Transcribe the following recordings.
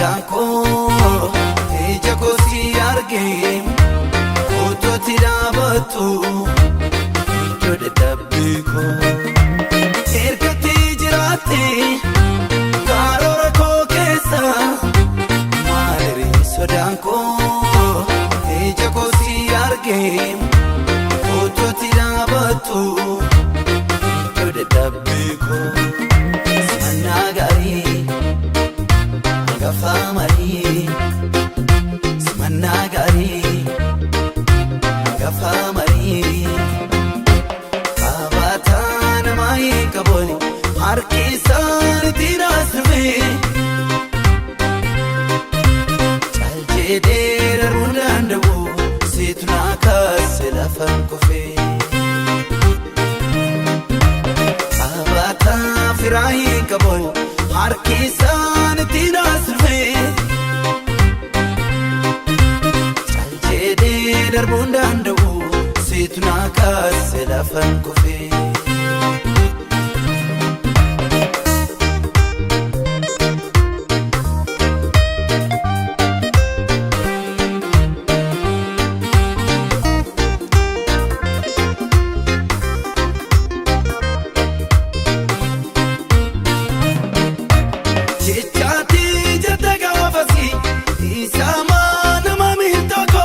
Sodaan koo ija koo si argee utuutti dhaabattu iddoo dadhabbii koo. Ergatti jiraatte karoora koo keessa maaliree sodaan koo ija koo si argee utuutti dhaabattu iddoo dadhabbii koo. Simannaa gaarii hangafa marii, simannaa gaarii hangafa marii, qabaataa namaa hin qabooni harki isaaniitiin as dhufee cal jedhee darbuu danda'u siitu naa kaase lafan kufee. Qabaataa firaa hin qabooni harki isaaniitiin as dhufee cal jedhee darbuu danda'u siitu naa kaase lafan kufee. Jechaati jette gaafasi isaa nama miiltoko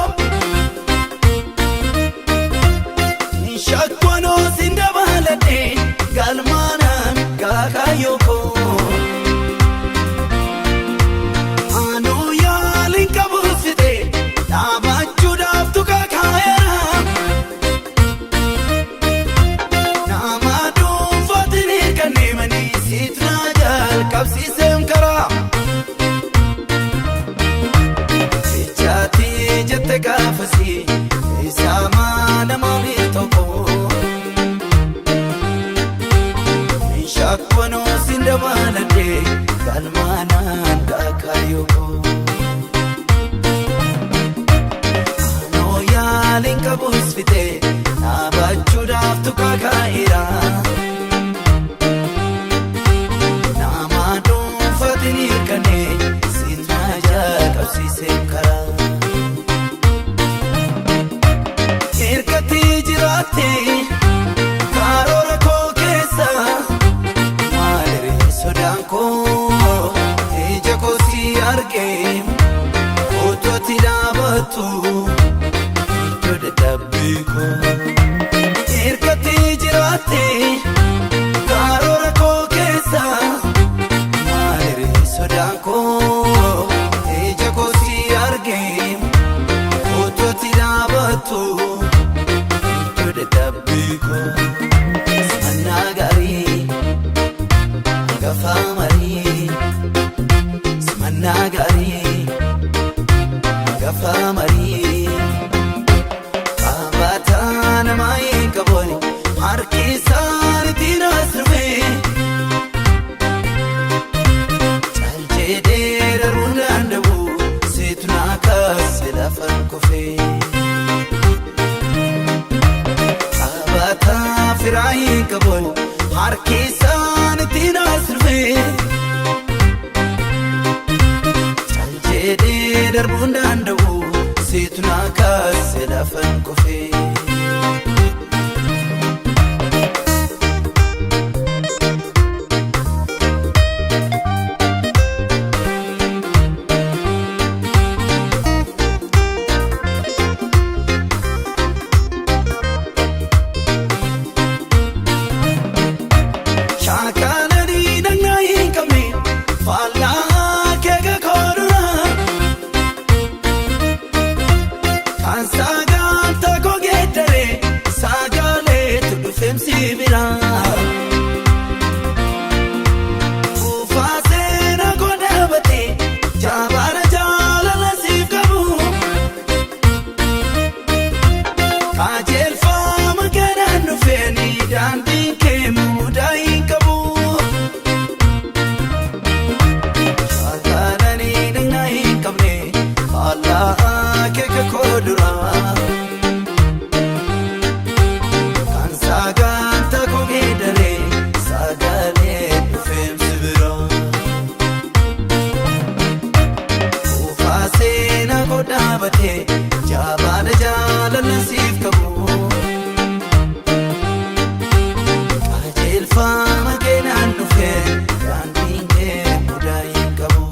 shakkanoo sin dabaladhe galmaanaan gaakaayoko anuu yaaliin qabuusite dhaabachuudhaaf tuka kaayera nama dhuunfaatiin hirkanneemanii siitu naa jalqabsiiseem karaa. Jechaati jette gaafasi isaa nama miiltoko shakkanoo sin dabaladhe galmaanaan gaakaayoko. Anoo yaaliin qabuus fite dhaabachuudhaaf tuka kaa'eera. Nama dhuunfaatiin hirkanne siitu naa jalqabsiisee karaa. Ergatti jiraatte karoora koo keessa maaliree sodaan koo ija koo si argee utuutti dhaabattu iddoo dadhabbii koo. Ergatti jiraatte karoora koo keessa maaliree sodaan koo ija koo si argee utuutti dhaabattu iddoo dadhabbii koo. Simannaa gaarii hangafa marii, simannaa gaarii hangafa marii, qabaataa namaa hin qabooni harki isaaniitiin as dhufee cal jedhee darbuu danda'u siitu naa kaase lafan kufee. Qabaataa firaa hin qabooni harki isaaniitiin as dhufee cal jedhee darbuu danda'u siitu naa kaase lafan kufee. Shaakalanii dhaqna hin qabne faallaa keeka koodura. Dhaabatee jaabaadha jaalala siif qabu. Qajeelfama keenan dhufee daandiin kee mudaa hin qabu.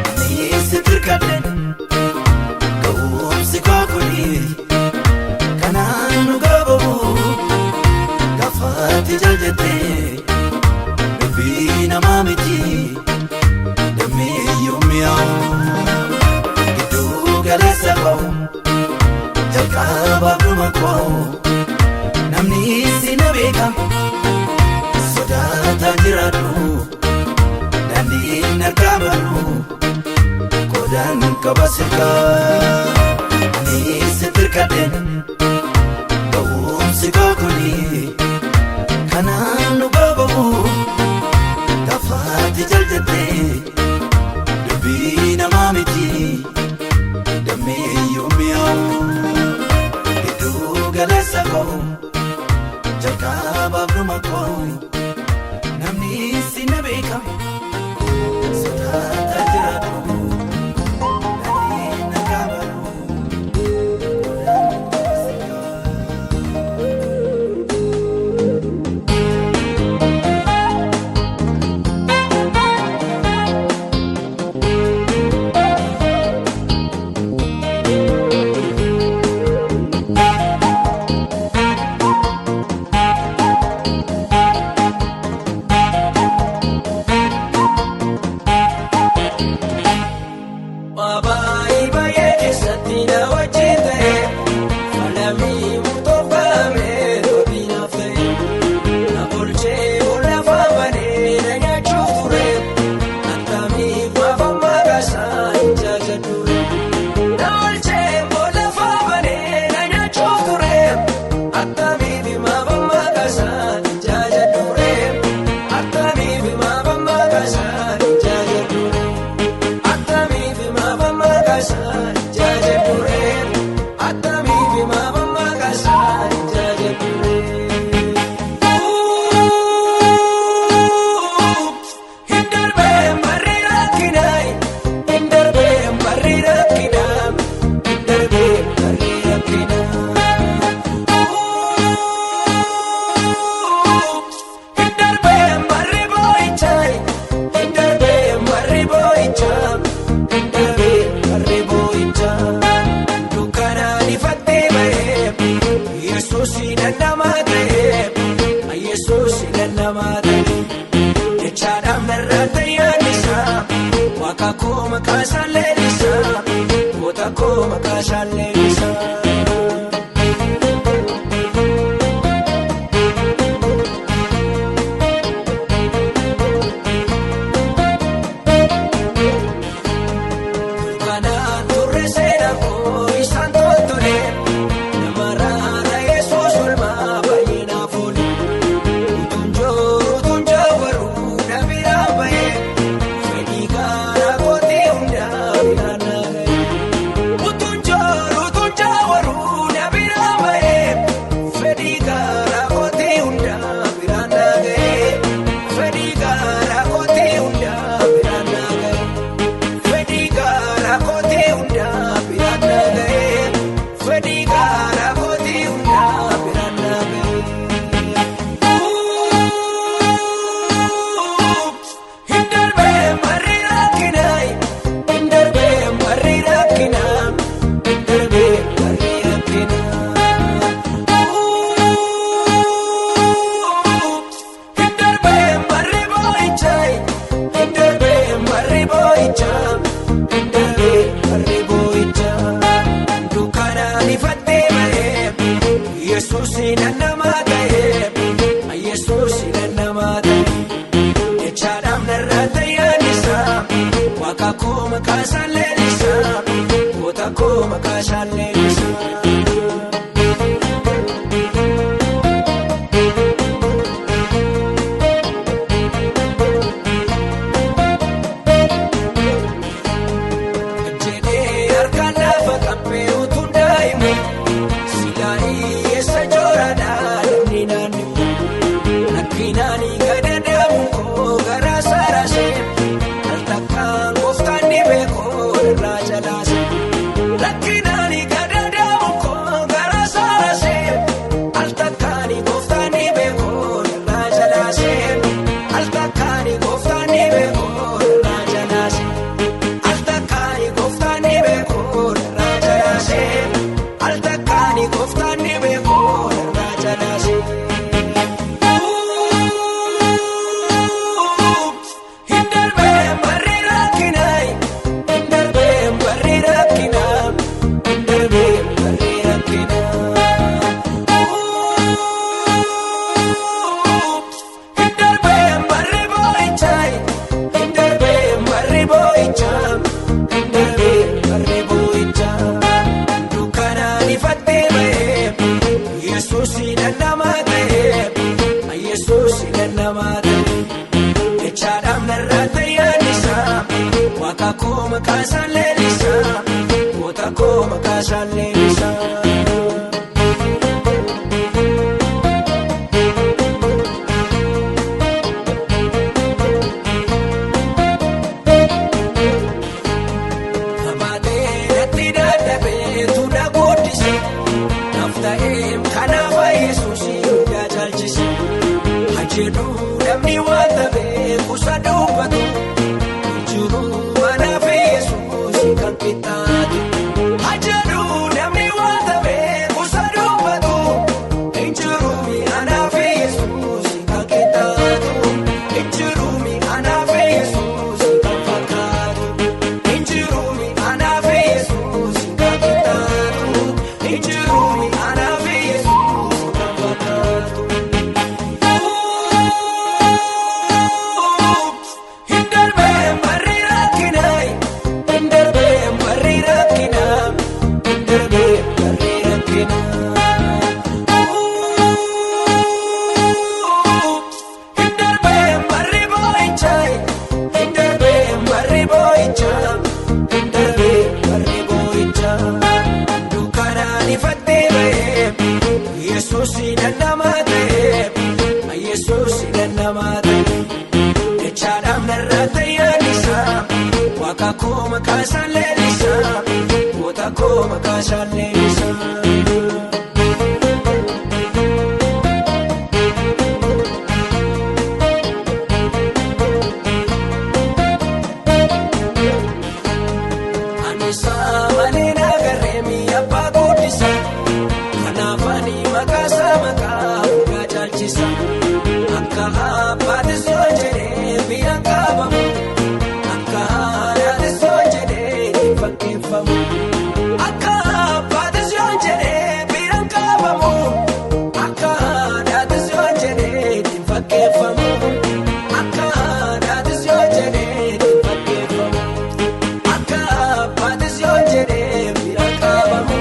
Ani tirkadhe ga'umsi koo kuni kanaan nu gabamu gafaatti jaljattee dubbii namaa miti. Dammeeyyuu mi'aawu gidduu galeessa koo jalqaba dhuma koo namni si na beeka sodaataa jiraadhu daandiin harkaa balu qodaan qaba sirkaa. Ani si tirkadhe ga'umsi koo kuni kanaan nu gabamu gafaatti jaljattee. Dubbii namaa miti dammeeyyuu mi'aawu gidduu galeessa koo jalqabaaf dhuma koo namni si na beeka sodaataa jiraadhu daandiin na kaabalu qodaan sirkaa. Waabaayi baay'ee keessatti na wajjin ta'e falamii murtoofame doobii naaf ta'e na olchee lafa banee na nyaachuuf ture akkamiif maafaan maqaasaa hin jaajadhure. Na olchee lafa banee na nyaachuuf ture akkamiif maafaan maqaasaa hin jaajadhure akkamiif maafaan maqaasaa hin jaajadhure. Attamiif maafaan maqaasaa jaajature? Attamiif maafaan maqaasaa jaajature? Hin darbee barri rakkinaa, hin darbee barri rakkinaa, hin darbee barri rakkinaa. Hin darbee barri boo'ichaa, hin darbee barri boo'ichaa, hin darbee barri boo'ichaa. Dukkanaan ifattee ba'ee, Yesuus namaa ta'ee, Yesuus namaa ta'ee. Jechaadhaaf narraa tayyaan isaa, Waaqa koo maqaa isaan leellisaa, Goota koo maqaa isaan leellisaa. Kanaan turre seera koo isaan toltole nama raara Yesuus olmaa baay'ee naaf oole. Utuun jooru utuun jaawaru na biraa ba'ee fedhii karaa kootii hundaa biraan na ga'e. Utuun jooru utuun jaawaru na biraa ba'ee fedhii karaa kootii hundaa biraan na ga'e. Fedhii karaa kootii hundaa biraan na ga'e. Fedhii garaa kootii hundaa biraan na ga'e. Fedhii garaa kootii hundaa biraan na ga'e. Hin darbee barri rakkinaa, hin darbee barri rakkinaa, hin darbee barri rakkinaa. Hin darbee barri boo'ichaa, hin darbee barri boo'ichaa, hin darbee barri boo'ichaa. Dukkanaan ifattee ba'ee, Yesuus namaa ta'ee, Yesuus namaa ta'ee. Jechaadhaaf narraa tayyaan isaa, Waaqa koo maqaa isaan leellisaa, Goota koo maqaa isaan leellisaa. Jedhee harkaan lafa qabbee utuun daa'imu silaayii eessa jooraadhaa namni naannoo rakkinaan gadadaamu koo garaa saraasee al takkaan gooftaan dhibee. Waaqa koo maqaa isaan leellisaa, goota koo maqaa isaan leellisaa. Abaatee natti dadhabee tuula guddise, naaf ta'ee kanaaf Yesuus hundaa caalchise. Hajedhu namni waan beeku isa dubbatu, jiru manaaf Yesuus kan qixxaatu. Hajedhu namni waan beeku isa dubbatu, jiru anaaf Yesuus kan qixxaatu. Jiru anaaf Yesuus kan fakkaatu. Jiru anaaf Yesuus kan qixxaatu. Jiru anaaf Yesuus kan fakkaatu. Hin darbee barri rakkinaa, hin darbee barri rakkinaa, hin darbee barri rakkinaa. Hin darbee barri boo'ichaa, hin darbee barri boo'ichaa, hin darbee barri boo'ichaa. Dukkanaan ifattee ba'ee, Yesuus namaa ta'ee, Yesuus namaa ta'ee. Jechaadhaaf narraa tayyaan isaa, Waaqa koo maqaa isaan leellisaa, goota koo maqaa isaan leellisaa. Annisaa malee nagarree mi'a abbaa guddisa. Kanaaf ani maqaa isaa maqaa hundaa caalchisa. Akka abbaatti soo jedhee biyya qabamu. Akka haadhaatti soo jedhee itti fakkeeffamu. Akka abbaatti soo jedhee biyya qabamu. Akka haadhaatti soo jedhee itti fakkeeffamu. Akka haadhaatti soo jedhee itti fakkeeffamu. Akka abbaatis yoo jedhee bira qabamu.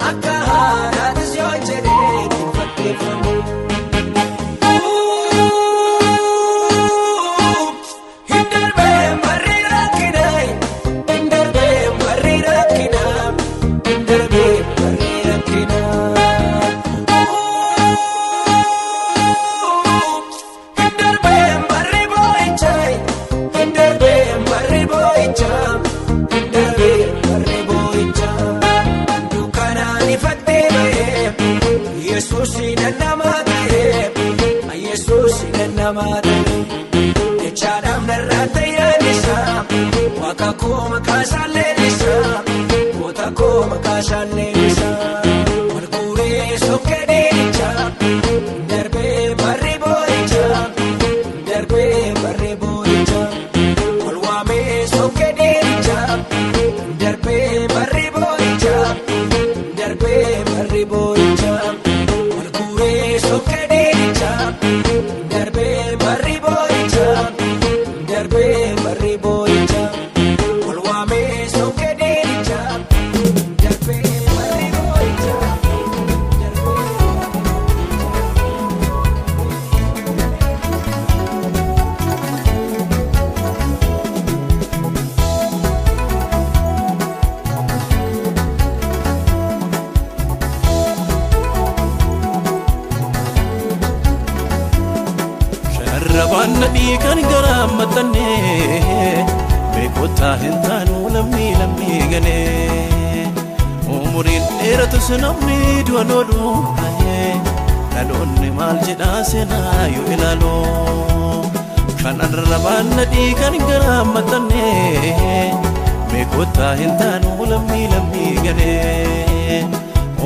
Akka haadhaatis yoo jedhee itti fakkeeffamu. Hin darbee barri rakkinaa, hin darbee barri rakkinaa, hin darbee barri rakkinaa. Hin darbee barri boo'ichaa, hin darbee barri boo'ichaa, hin darbee barri boo'ichaa. Dukkanaan ifattee ba'ee, Yesuus namaa ta'ee, Yesuus namaa ta'ee. Jechaadhaaf narraa tayyaan isaa, Waaqa koo maqaa isaan leellisaa, goota koo maqaa isaan leellisaa. Walguuree sokkee diinichaa, darbee barri boo'ichaa, darbee barri boo'ichaa. Wal waamee sokkee diinichaa, darbee barri boo'ichaa, darbee barri boo'ichaa. Walguuree sokkee diinichaa, darbee barri boo'ichaa, darbee barri boo'ichaa. Wal waamee sokkee diinichaa, darbee barri boo'ichaa, darbee. Sharrabaan nadhii kan garaa maxxannee beekotaa hin taanu lammii lammii galee umuriin dheeratus namni du'an oolu dhaloonni maal jedhaa seenaa yoo ilaalu kan arrabaan nadhii kan garaa maxxannee beekotaa hin taanu lammii lammii galee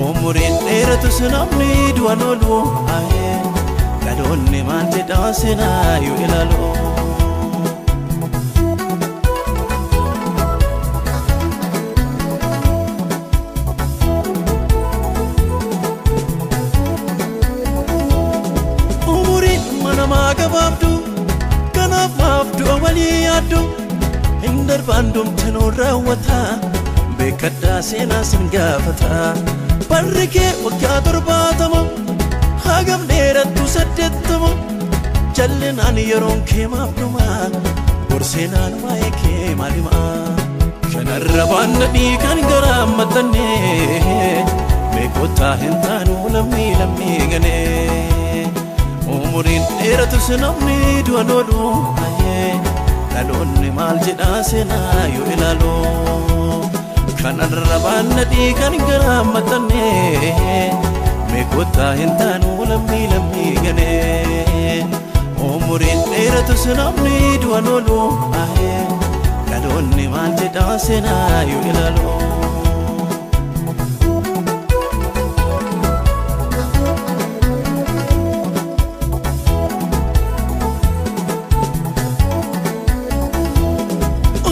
umuriin dheeratus namni du'an oolu dhaloonni maal jedhaa seenaa yoo ilaalu. Umuriin namaa gabaabdu kanaaf maaf du'a walii yaaddu hin darbaan dhumtinuu raawwata beekadhaa seenaa sin gaafata barri kee waggaa 70 hagam dheerattu 80 jallinaan yeroon kee maaf dhuma. Seenaan waa'ee kee maal himaa? Kanarra waan nadhii kan garaa maxxannee beekotaa hin taanu lammii lammii ganee. Umuriin dheeratus namni du'an oolu dhaloonni maal jedhaa seenaa yoo ilaalu. Kanarra waan nadhii kan garaa maxxannee beekotaa hin taanu lammii lammii ganee. Umuriin dheeratus namni du'an oolu dhaloonni maal jedhaa seenaa yoo ilaalu.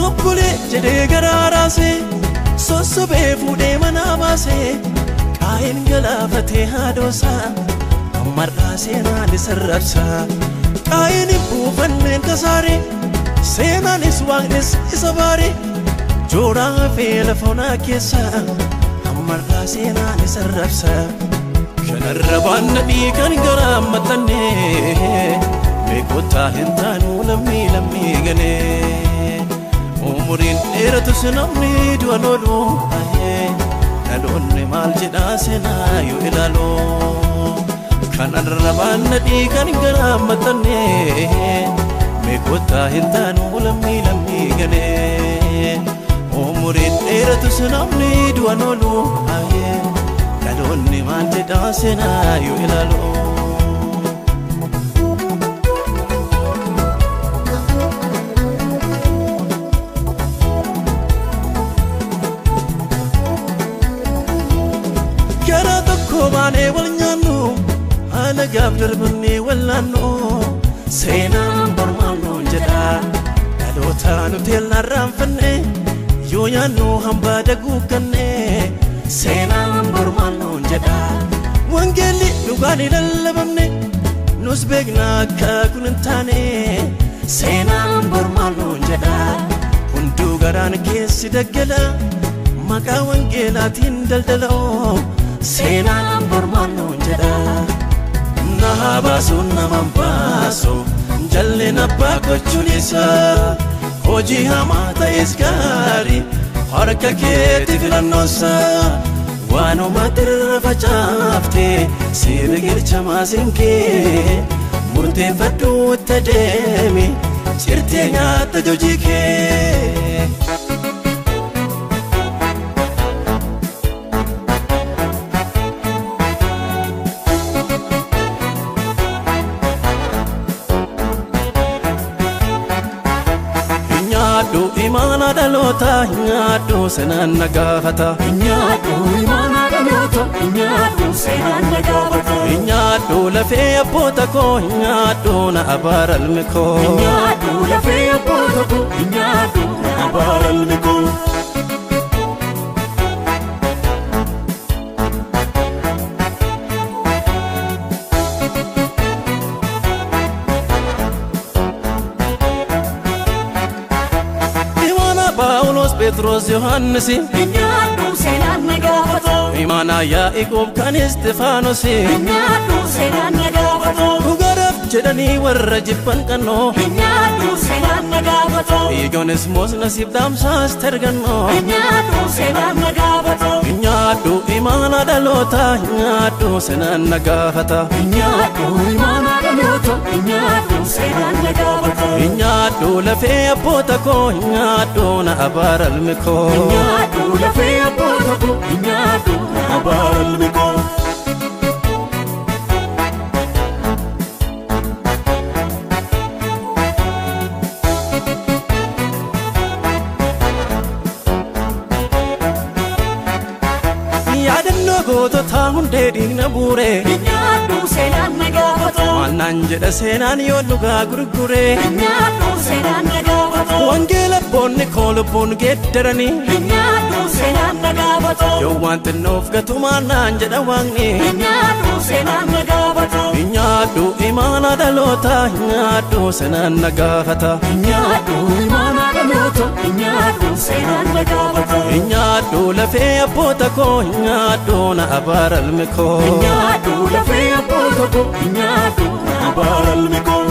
Obbolee jedhee garaa raasee sossobee fuudhee manaa baasee qaa'een galaafatee haadhoosaa ammarraa seenaan isa rabsaa. Qaa'een hin buufanneen tasaaree seenaanis waaqnis isa baaree jooraa fi lafa onaa keessa ammarraa seenaan isa rabsaa. Kanarra waan nadhii kan garaa maxxannee beekotaa hin taanu lammii lammii ganee. Umuriin dheeratus namni du'an oolu dhaloonni maal jedhaa seenaa yoo ilaalu. Kanarra waan nadhii kan garaa maxxannee beekotaa hin taanu lammii lammii ganee. Umuriin dheeratus namni du'an oolu dhaloonni maal jedhaa seenaa yoo ilaalu. Karaa tokko baanee wal nyaannu haala gaaf darbannee wal naannu seenaan bormaan nuun jedha dhaloota nuti irraanfanne yoo nyaannu hambaa daguugganne seenaan bormaan nuun jedha wangeelli dhugaan hin lallabamne nus beekna akka kun hin taane seenaan bormaan nuun jedha hunduu garaan keessi daggala maqaa wangeelaatiin daldala'oo seenaan bormaan nuun jedha. Na baasu nama baasu jalleen abbaa gochuun isaa hojii hamaa ta'es gaarii harka keetti filannoonsa waanuma dirra facaafte si biqilcha maasinkee murteeffadhu itti adeemi cirtee nyaatta hojii kee. Nyaadhu imaana dhaloota nyaadhu seenaan na gaafata. Nyaadhu imaana dhaloota nyaadhu seenaan na gaafata. Nyaadhu lafee abboota koo nyaadhu na abaara ilmi koo. Nyaadhu lafee abboota koo nyaadhu na abaara ilmi koo. Imaana Paawulos Phexros Yohaannis Nyaadhu seenaan na gaafata. imaana Yaaqoob kan Istifaanos Nyaadhu seenaan na gaafata. Dhugaadhaaf jedhanii warra jibban qannoo Nyaadhu seenaan na gaafata. Eegonis moosnasiif dhaamsaas targannoo. Nyaadhu seenaan na gaafata. Nyaadhu imaana dhaloota nyaadhu seenaan na gaafata. Nyaadhu imaana dhaloota nyaadhu seenaan na gaafata. Nyaadhu lafee abboota koo nyaadhu na abaara ilmi koo. Nyaadhu lafee abboota koo nyaadhu na abaara ilmi koo. Yaadannoo goototaa hundee dhiigna buure Nyaadhu seenaan na gaafata. Maannaan jedha seenaan yoo dhugaa gurgure Nyaadhu seenaan na gaafata. Wangeela abboonni koo lubbuun geeddaranii Nyaadhu seenaan na gaafata. Yoo waan xinnoof gatu maannaan jedha waaqni Nyaadhu seenaan na gaafata. Nyaadhu imaana dhaloota nyaadhu seenaan na gaafata. Nyaadhu imaana dhaloota nyaadhu seenaan na gaafata. Nyaadhu lafee abboota koo nyaadhu na abaara ilmi koo. Nyaadhu lafee abboota koo nyaadhu na abaara ilmi koo.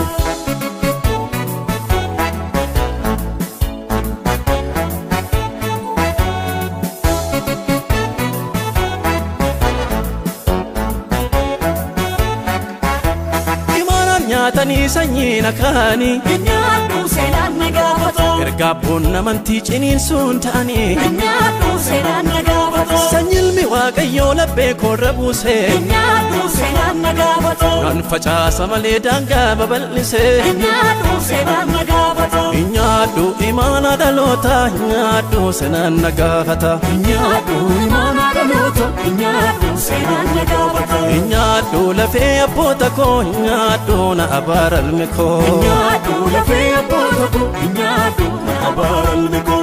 facaasanii sanyii nakaanii. Nyaadhu seenaan na gaafata. Erga abboon amantii ciniinsuun ta'anii. Nyaadhu seenaan na gaafata. Sanyi ilmi waaqayyoo laphee koorra buuse. Nyaadhu seenaan na gaafata. Nan facaasa malee daangaa babal'ise. Nyaadhu seenaan na gaafata. Nyaadhu imaana dhaloota, nyaadhu seenaan na gaafata. Nyaadhu imaana dhaloota, nyaadhu seenaan na gaafata. Nyaadhu lafee abboota koo, nyaadhu na abaara ilmi koo. Nyaadhu lafee abboota koo, nyaadhu na abaara ilmi koo.